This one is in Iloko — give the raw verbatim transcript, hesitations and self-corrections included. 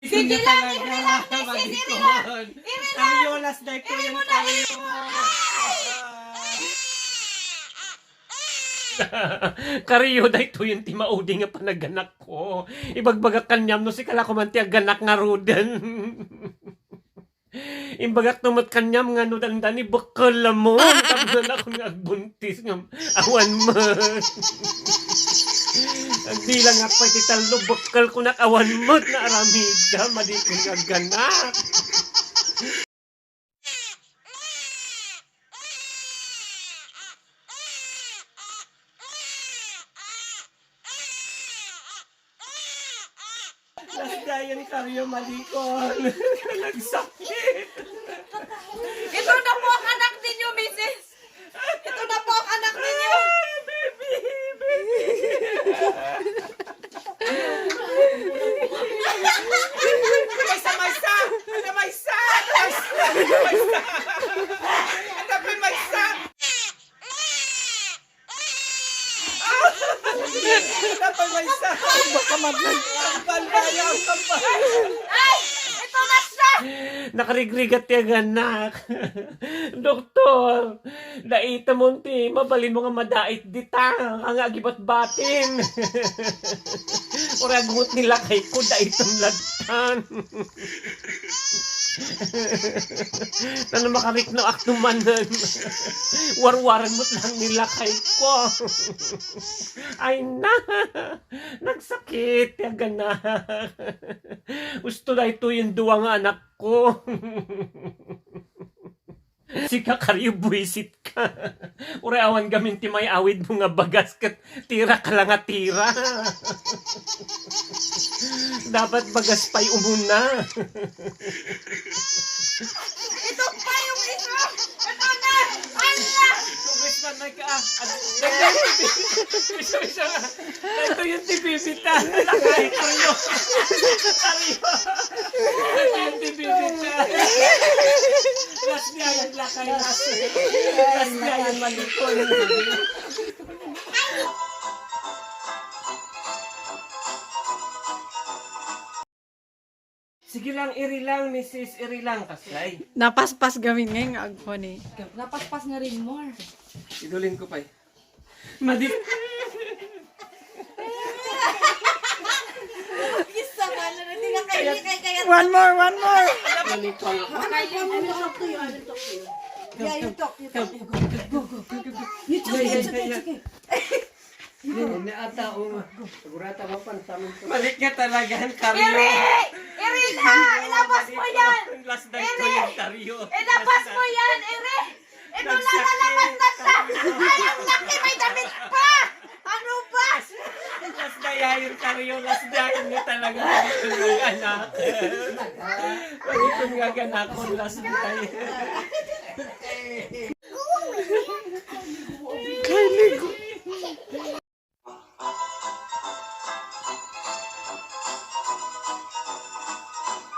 Sige lang, iri lang, misis, iri lang. Iri lang. Karyo, last day ko yan, Karyo. Karyo, daytoyen ti maudi nga panaganakko. Ibagbagak kaniam no sika la koma ti aganak ngaruden. Imbagak no met kaniam nga no dandani bekkel la mo. Tapno nakon nga agbuntis nga awan met. Agbilangak pay ti tallo, bekkel kunak awan met naaramidda, madikon nga agganak. Last day yan, Karyo, malikon. Nagsakit. Ito na po ang anak ninyo, misis. Ito na po ang anak ninyo. Ah, baby, baby. Maysa, maysa! Ano, maysa? Ano, maysa? Ano, maysa? Ano, maysa? Ano, maysa? Baka madlag. Ang balbaya, ang balbaya. Ay! Ito na siya! Nakarigrigat ti aganak. Doktor, daitemon ti mabalinmo nga madait dita, nga agibatbatin. Uray agmot ni lakayko, daitem lattan. Tano makariknoak no manen. Warwaren met lang ni lakayko. Ay na, nagsakit ti aganak. Usto daytoyen dua nga anakko. Sika, Karyo, buisit ka. Uray awan gamin ti may-awidmo nga bagas ket tira ka la nga tira. Dapat bagas pay umuna. Ito pa yung isa! Ito na! Ala! Congressman, may ka, ah. Ad-, bisa, bisa nga. Ito yung ti Bibita. Lakay, Karyo. Karyo. Ito yung ti Bibita. Last niya, yung lakay, last. Last niya, yung malikon. Sige lang, iri lang, misis, iri lang, kasay. Napaspas gamin ngay nga agpon eh. Napaspas nga rin more. Idulin ko pa'y. Madi- Isa man, ano, hindi na kayo, hindi kayo, kaya One more, one more. Ano yung talk to you? Ano yung talk to you? Yeah, you talk, you talk. Go, go, go, go, go, go. You talk, you talk, you talk. Hindi ata, o, sigurata mapan sa amin to. Balik nga talaga, Karyo. Iri! Iri na! Ilabas mo yan! Last night ko yung Karyo. Ilabas mo yan, Iri! Ito na naman na siya! Ay, ang laki! May damit pa! Ano ba? Last day ayon, Karyo. Last day ayon nga talaga. Ang anak. Pagitong nga anak ko, last day.